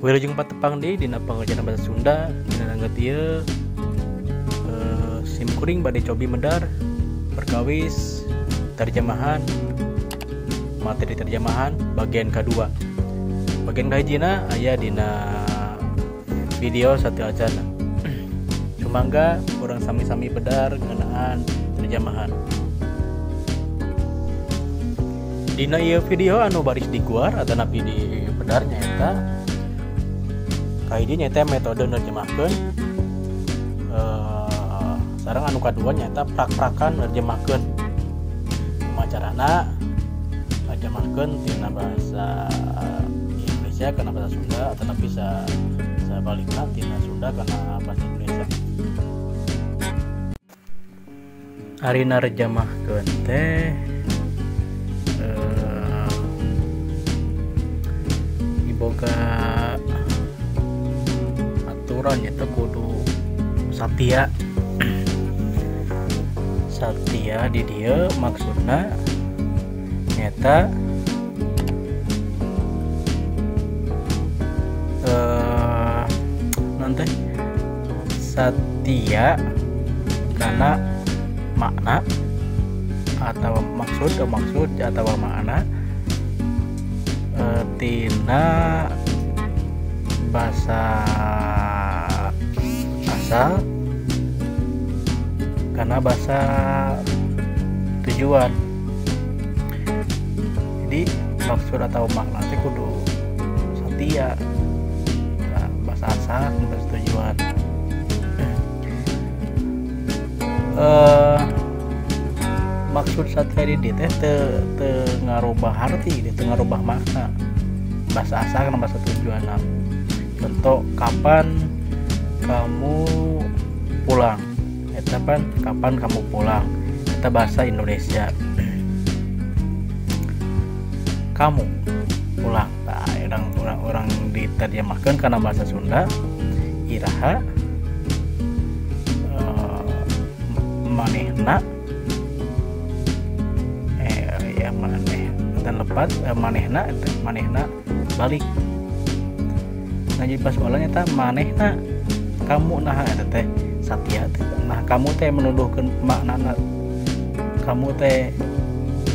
Wilujeng patepang deui dina pangajaran bahasa Sunda dina danget ieu sim kuring bade cobi medar perkawis terjemahan materi terjemahan bagian kedua. Bagian kahijina aya dina video satu acana. Sumangga urang sami-sami bedar ngeunaan terjemahan. Dina ieu video anu baris diguar atanapi di bedar nyaeta kahiji nyaeta metode nerjemahkeun, sareng anu kadua nyaeta prak-prakan nerjemahkeun. Kumaha carana nerjemahkeun tina bahasa Indonesia kana bahasa Sunda atanapi sabalikna tina Sunda kana bahasa Indonesia. Ari nerjemahkeun teh iboga aturan nyaeta kudu satia. Satia di dieu maksudna nyaeta nanti satia karena makna atau maksud atau makna tina bahasa asal karena bahasa tujuan. Jadi maksud atau makna teh kudu satia, nah, bahasa asal bahasa tujuan. Maksud satia di dieu teh teu ngarubah arti, teu ngarubah makna bahasa asal kana bahasa tujuan. Contoh, kapan kamu pulang, eta pan kapan kamu pulang, eta bahasa Indonesia. Kamu pulang, nah, orang diterjemahkan karena bahasa Sunda iraha manehna ya maneh dan lepat manehna manehna balik. Nah jadi pas soalnya eta manehna kamu, nah eta teh satia teh. Nah kamu teh menuduhkeun maknana kamu teh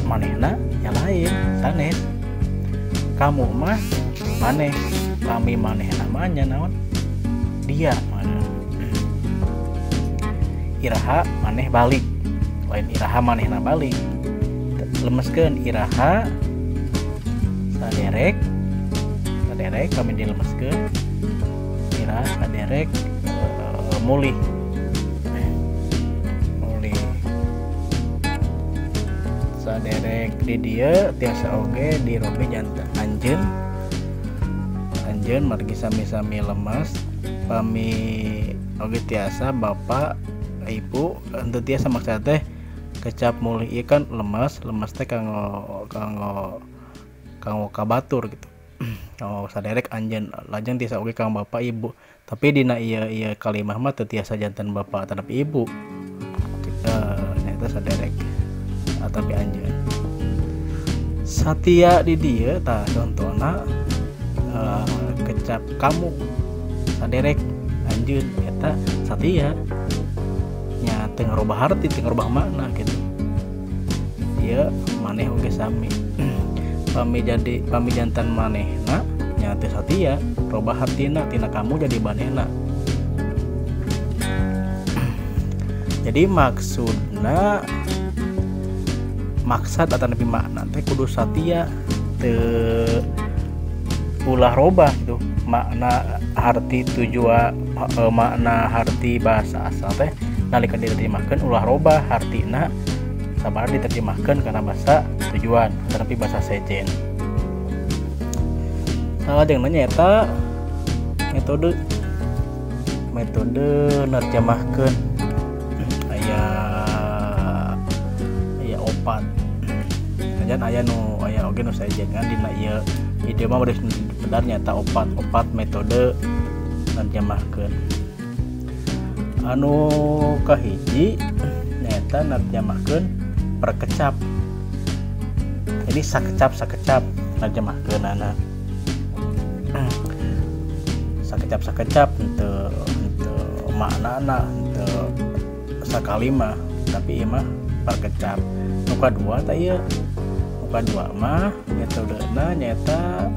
manehna nya lain sanes. Kamu mah maneh, kami manehna mah nya naon dia mana. Iraha maneh balik, lain iraha manehna balik. Lemeskeun iraha saderek, saderek kami dilemeskeun iraha saderek mulih mulih saderek di dieu tiasa oge dirobi janten anjeun, anjeun margi sami-sami lemes. Pami oge tiasa bapak ibu henteu tiasa maksud teh kecap mulih ieu kan lemes, lemes teh kanggo kanggo kanggo kabatur gitu. Kanggo saderek anjeun lajeng tiasa oge kanggo bapak ibu. Tapi dina ieu ieu kalimah mah teu tiasa janten bapak atanapi ibu. Nyaeta saderek atapi anjeun. Satia di dieu tah contona kecap kamu saderek anjeun eta satia nya teu ngarubah arti, teu ngarubah makna gitu. Ieu maneh oge sami. Pami jadi pami jantan manehna nya teu satia, robah hartina tina kamu jadi manehna. Jadi maksudna maksad atanapi makna teh kudu satia, teu ulah robah gitu. Makna arti tujuan makna arti bahasa asal teh nalika diterjemahkeun ulah robah hartina sabaraha diterjemahkeun kana bahasa tujuan atanapi bahasa sejen. Salajengna nyaeta metode metode nerjemahkeun aya aya opat. Najan aya nu aya oge nu sejen kan dina ieu ide mah baris bedar nyaeta opat opat metode nerjemahkeun. Anu kahiji nyaeta nerjemahkeun perkecap. Jadi sakecap sakecap nerjemahkeunana. Sakecap-sakecap henteu henteu maknana henteu sakalima, tapi ieu mah perkecap. Nu kadua tah ieu. Nu kadua mah metodena nyaeta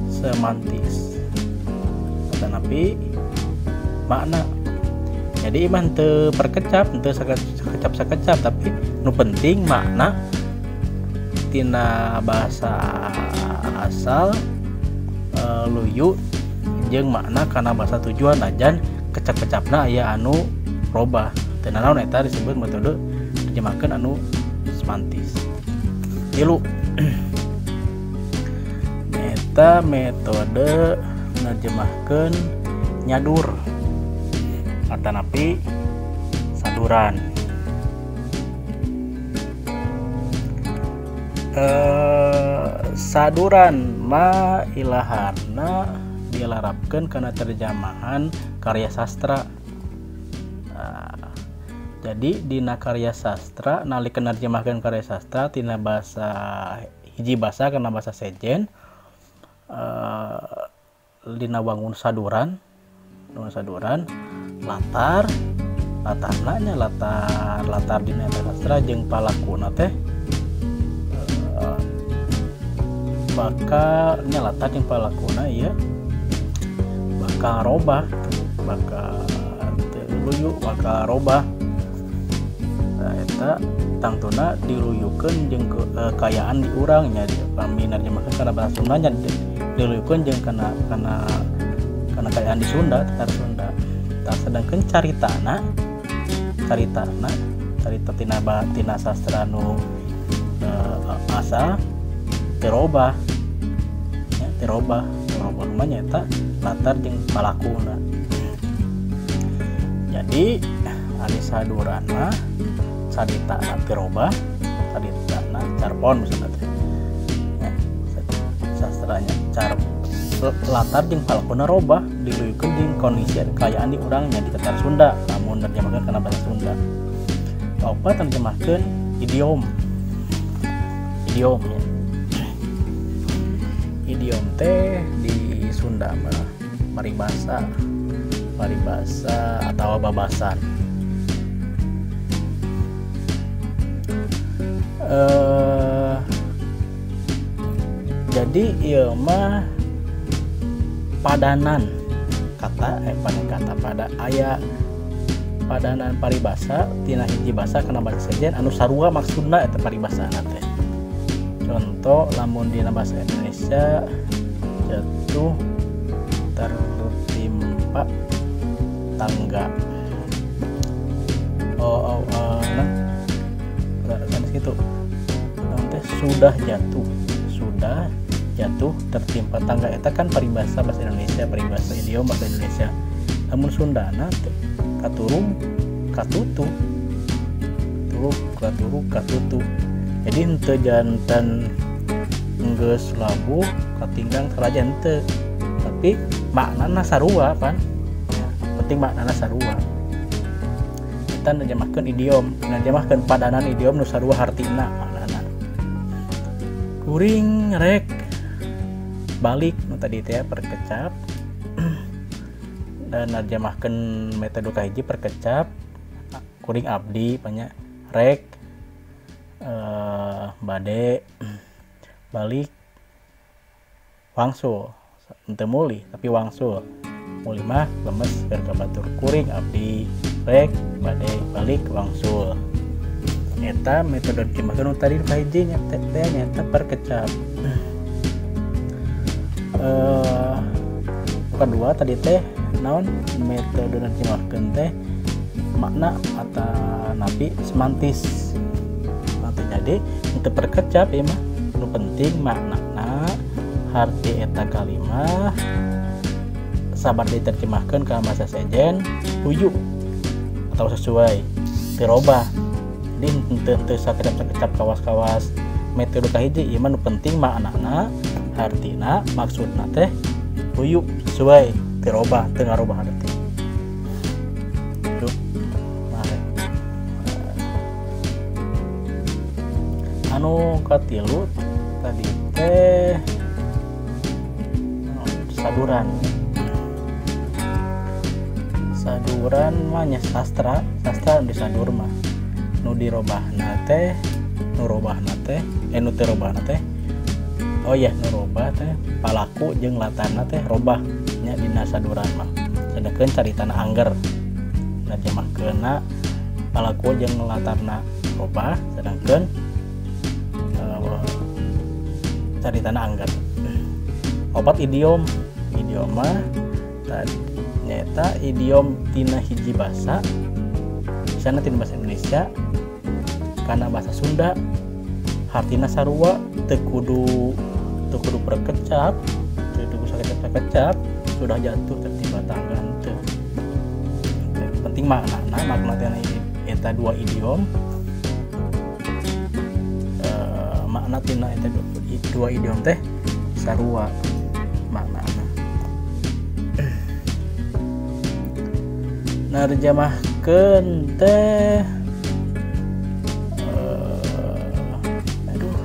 semantis. Atanapi makna. Jadi mah henteu perkecap, henteu sakecap-sakecap, tapi nu penting makna tina bahasa asal luyu jeung makna kana bahasa tujuan ajan kecap-kecapna aya anu robah. Teu nanaon eta disebut metode terjemahkeun anu semantis. Tilu eta metode nerjemahkeun nyadur atanapi saduran. Saduran ma ilaharna dilarapkeun kana terjemahan karya sastra. Nah, jadi dina karya sastra nalika nerjemahkeun karya sastra tina bahasa hiji bahasa kana bahasa sejen, dina wangun saduran, saduran latar latarna nya latar latar dina sastra jeung palakuna teh bakal nya latar jeung palakuna ieu bakal robah, bakal teu luyu, bakal robah. Nah, eta tangtuna diluyukeun jeung kekayaan di urang nya pami nerjemahkeun kana bahasa Sunda nya diluyukeun jeung kana kana kana kayaan di Sunda, tatar Sunda. Tah sedangkeun caritana caritana carita tina tina sastra nu asal teu robah nya, teu robah, teu robah mah nyaeta latar jeung palakuna. Jadi ari saduran mah caritana teu robah, caritana carpon misalna teh nya, sastranya car latar jeung palakuna robah diluyukeun jeung kondisi kayaan di urang nya di tatar Sunda lamun nerjemahkeun kana bahasa Sunda. Kaopat nerjemahkeun idiom. Idiom nya. Idiom teh di Sunda mah paribasa, paribasa atawa babasan. Jadi ieu mah padanan kata, padanan kata pada aya padanan paribasa tina hiji basa kana bahasa sejen anu sarua maksudna eta paribasana teh. Contoh lamun dina bahasa Indonesia jatuh tertimpa tangga. Oh, oh, nah, sanes kitu. Naon teh sudah jatuh, sudah jatuh tertimpa tangga eta kan paribasa bahasa Indonesia, paribasa idiom bahasa Indonesia. Namun Sundana katurung katutu, turuk katuruk katutu. Jadi henteu janten geus labuh katinggang karaja henteu, tapi maknana sarua pan. Ya, penting maknana sarua. Kita nerjemahkeun idiom, nerjemahkeun padanan idiom nu sarua hartina maknana. Kuring rek balik nu tadi teh perkecap dan nerjemahkeun metode kahiji perkecap kuring abdi banyak rek bade balik wangsul henteu mulih tapi wangsul mulih mah lemes keur ka batur kuring abdi rek bade balik wangsul. Eta metode nerjemahkeun nu tadi kahiji nya teh nyaeta perkecap. Kedua tadi teh naon metode nerjemahkeun teh makna atanapi semantis. Jadi untuk perkecap ya mah nu penting maknana harti eta kalimah sabar diterjemahkan ke bahasa sejen luyu atau sesuai teu robah. Jadi henteu henteu sakecap-sakecap kawas-kawas metode kahiji ieu mah nu penting maknana hartina maksudna teh luyu sesuai teu robah, teu ngarobah harti. Tuh. Anu katilu tadi teh saduran. Saduran mah nya sastra, sastra nu disadur mah. Nu dirobahna teh, nu robahna teh, nu teu robahna teh. Oh iya, nu robah teh palaku jeung latarna teh robah nya dina saduran mah. Sedengkeun caritana angger. Nerjemahkeunna palaku jeung latarna robah, sedangkeun caritana angger. Opat idiom, idiom mah nyaeta idiom tina hiji basa, misalna tina bahasa Indonesia kana bahasa Sunda, hartina sarua, teu kudu perkecap, teu kudu sakecap-sakecap, sudah jatuh tertimpa tangga henteu. Penting maknana, makna tina eta dua idiom, makna tina eta dua idiom teh sarua maknana. Nerjemahkeun teh aduh.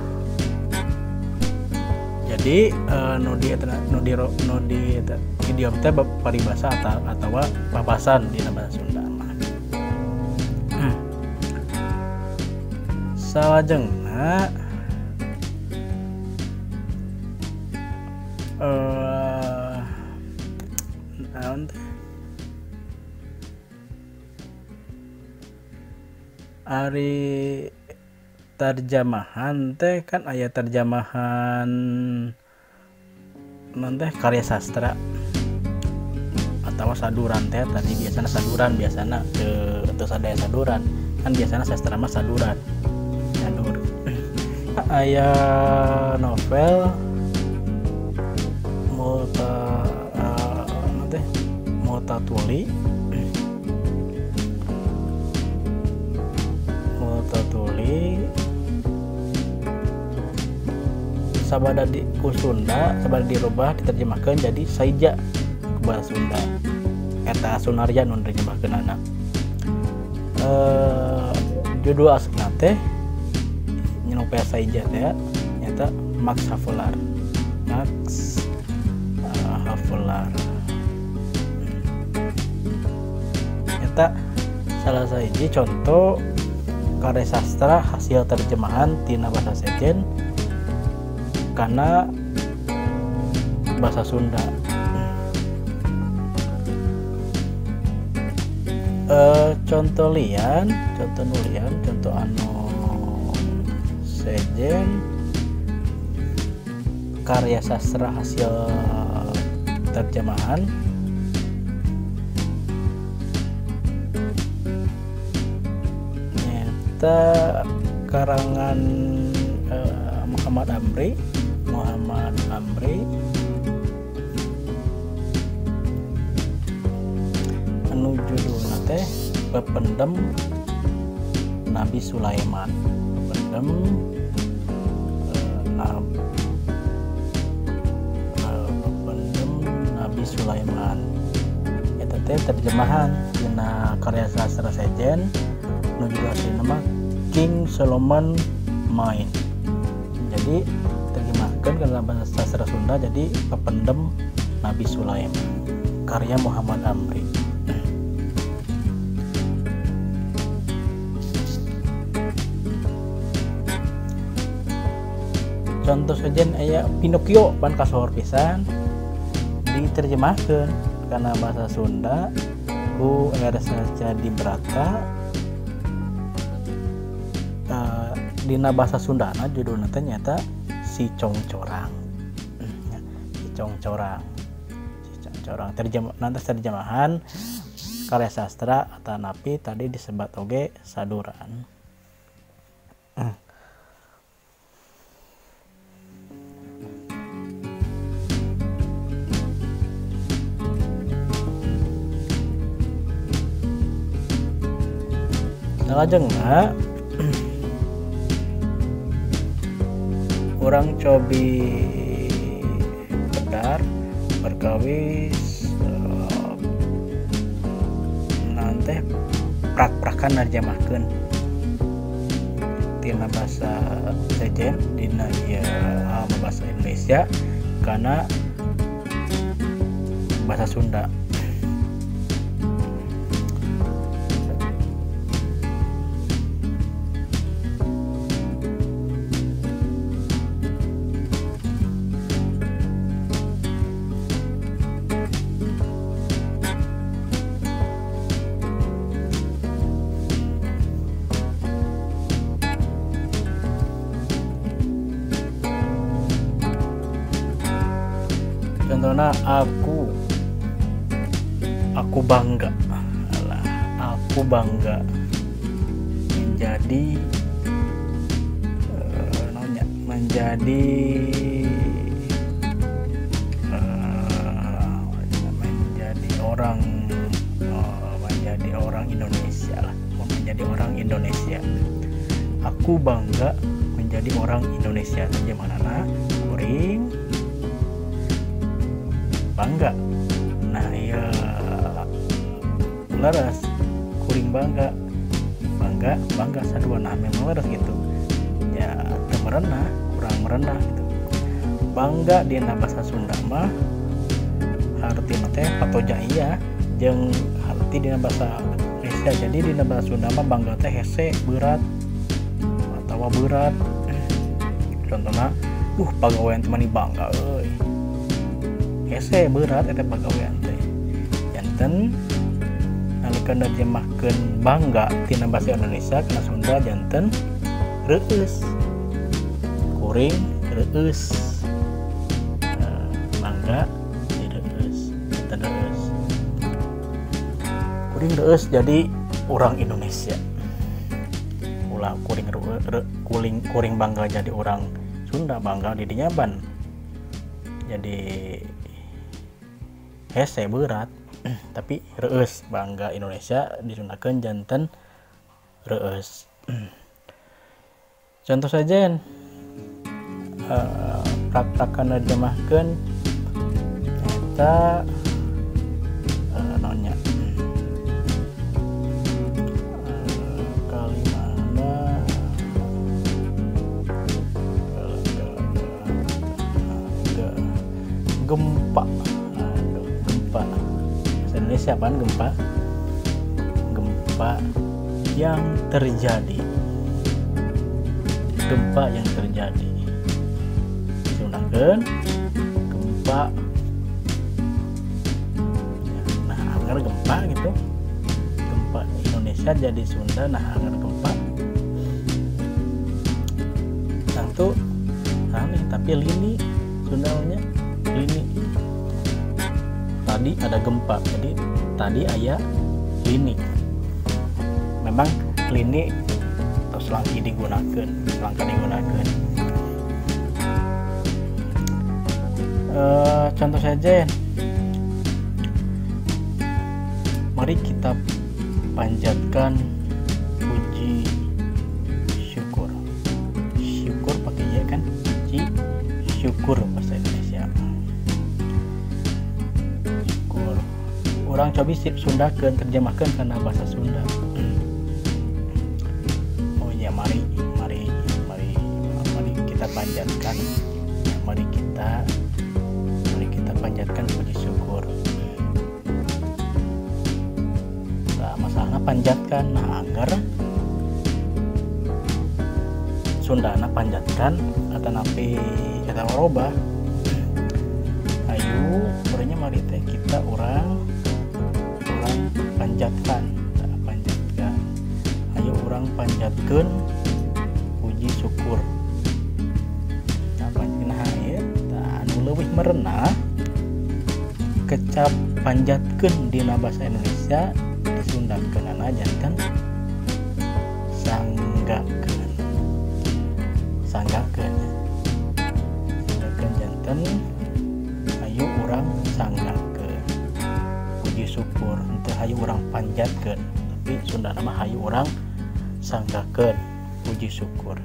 Jadi nu di idiom teh paribasa atawa papasan dina bahasa Sunda mah. Salajengna naon teh? Ari terjemahan teh kan aya terjemahan naon teh karya sastra atau saduran teh tadi biasana saduran, biasana teu sadaya saduran kan, biasana sastra mah saduran nyadur. Aya novel Multatuli, Multatuli sabada di ku Sunda, sabada dirubah diterjemahkan jadi Saija ke bahasa Sunda. Eta Sunarya nu nerjemahkeunana. Judul aslina teh novel Saija teh nyaeta Max Havelaar. Max Havelaar. Eta salah sahiji contoh karya sastra hasil terjemahan tina bahasa sejen karena bahasa Sunda. Contoh lian, contoh nulian, contoh anu sejen karya sastra hasil terjemahan nyata karangan Muhammad Amri, Muhammad Amri anu judulna teh Pependem Nabi Sulaiman. Pependem Pependem Nabi Sulaiman. Eta teh terjemahan dina karya sastra sejen nu judul aslina mah King Solomon Mine. Jadi terjemahkan ke dalam bahasa sastra Sunda jadi Pependem Nabi Sulaiman karya Muhammad Amri. Contoh sejen aya Pinocchio pan kasohor pisan diterjemahkeun kana bahasa Sunda ku R. Dibrata. Dina bahasa Sundana judulna teh nyaeta Si Congcorang. Si Congcorang. Si Congcorang nanti terjemahan karya sastra atanapi tadi disebat oge saduran. Salajengna urang cobi pedar perkawis nanti prak-prakan nerjemahkeun tina bahasa sejen dina ieu bahasa Indonesia kana bahasa Sunda. Contohnya aku bangga. Alah, aku bangga menjadi menjadi orang menjadi orang Indonesia lah, menjadi orang Indonesia. Aku bangga menjadi orang Indonesia. Terjemahanana kuring bangga. Nah iya leres kuring bangga, bangga bangga sadua. Nah memang leres gitu ya, teu merenah, kurang merenah gitu. Bangga dina bahasa Sunda mah hartina teh patoja iya jeung harti dina bahasa Indonesia. Jadi dina bahasa Sunda mah bangga teh hese berat atawa berat. Contohna pagawean teh mani bangga euy, hese berat eta pagawean teh. Janten nalika nerjemahkeun bangga tina bahasa Indonesia kana Sunda janten reueus, kuring reueus, bangga reueus, janten reueus, kuring reueus jadi orang Indonesia. Ulah kuring kuring bangga jadi orang Sunda, bangga didinya ban jadi hese berat, tapi reueus. Bangga Indonesia disundakeun janten reueus. Contoh saja praktakan nerjemahkeun eta naonnya kalimahna gempa. Aduh, gempa bahasa Indonesia apaan gempa? Gempa yang terjadi, gempa yang terjadi disundakeun gempa. Nah anger gempa gitu, gempa Indonesia jadi Sunda. Nah anger gempa tentu aneh, tapi lini Sundanya lini. Tadi ada gempa, jadi tadi aya lini. Memang lini terus lagi digunakan, langka digunakan. Contoh saja, mari kita panjatkan puji syukur. Syukur pakai y kan, puji syukur bahasa Indonesia. Syukur. Orang cobi sip Sundakeun, terjemahkan karena bahasa Sunda. Oh ya, mari mari mari mari kita panjatkan, ya, mari kita panjatkan puji syukur. Nah, masalahnya panjatkan, nah agar Sundana panjatkan atau napi eta robah. Ayo, urangnya mari teh kita orang panjatkan, nah, panjatkan. Ayo urang panjatkeun puji syukur. Nah, panjatkeun ieu tah anu leuwih merenah kecap panjatkeun dina bahasa Indonesia disundakeunana janten sanggakeun. Sanggakeun. Sanggakeun janten ayo urang sanggakeun puji syukur, henteu hayu urang panjatkeun, tapi Sundana mah hayu urang sanggakeun puji syukur.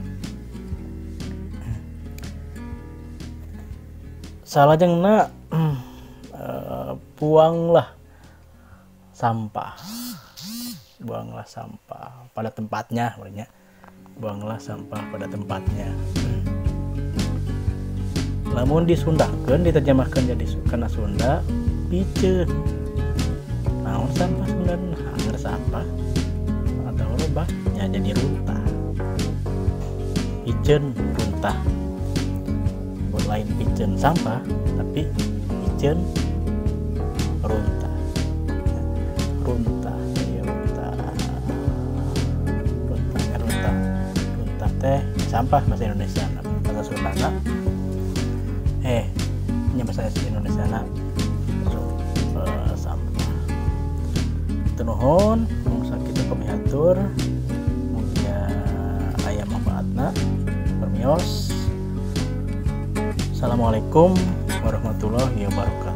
Salajengna buanglah sampah, buanglah sampah pada tempatnya, maksudnya buanglah sampah pada tempatnya. Lamun disundakeun, diterjemahkan jadi kana Sunda piceun. Naon sampah Sunda? Hanger sampah atau robah ya jadi runtah. Piceun runtah. Lain piceun sampah, tapi piceun runtah. Runtah, jadi runtah. Runtah, ya runtah. Runtah teh sampah bahasa Indonesia, bahasa Sunda. Nya bahasa Indonesia na sampah. Nuhun, mung sakitu pamihatur, mugia aya manfaatna. Permios. Assalamualaikum warahmatullahi wabarakatuh.